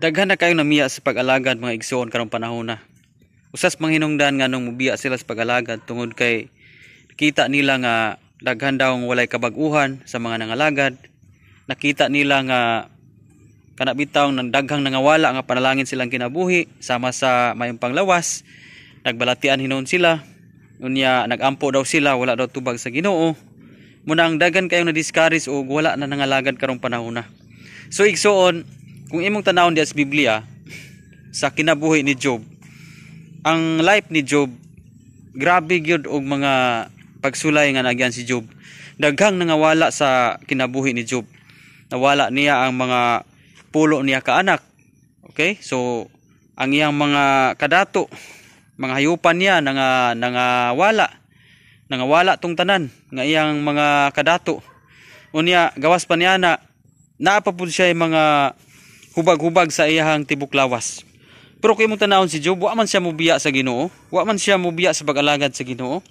Daghan na kayong namiya sa pag-alagad, mga igsoon, karong panahon na. Usas manghinungdan nga nung mubiya sila sa pag-alagad tungod kay nakita nila nga daghan daw ang walay kabag-uhan sa mga nangalagad. Nakita nila nga kana bitaw ng daghang nangawala nga panalangin silang kinabuhi sama sa mayong panglawas. Nagbalatian hinuon sila. Unya nagampo daw sila, wala daw tubag sa Ginoo. Munang daghan kayong na-discourage og wala na nangalagad karong panahon na. So igsoon, kung imong tanawon diya sa Biblia sa kinabuhi ni Job, ang life ni Job, grabe gyud og mga pagsulay nga nagyan si Job. Daghang nangawala sa kinabuhi ni Job. Nawala niya ang mga pulo niya ka anak. Okay? So ang iyang mga kadato, mga hayupan niya nangawala. Nangawala tong tanan nga iyang mga kadato. Unya gawas pa niya na naa pa pud siya mga hubag-hubag sa iyahang tibok lawas. Pero kung imong tanawon si Job, wa man siya mubiya sa Ginoo, wa man siya mubiya sa pag-alagad sa Ginoo.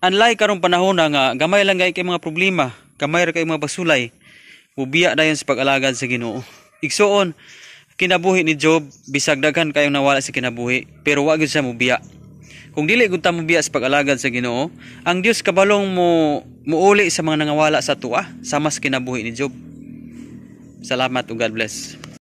Unlike karong panahon na nga gamay lang kay mga problema, gamay ra kay mga pasulay, mubiya dayon sa pag-alagad sa Ginoo. Igsuon, kinabuhi ni Job, bisag daghan kayong nawala sa kinabuhi, pero wa gyud siya mubiya. Kung dili gud ta mobiya sa pag-alagad sa Ginoo, ang Dios kabalong mo muuli sa mga nangawala sa tuwa, sama sa kinabuhi ni Job. Salamat ug God bless.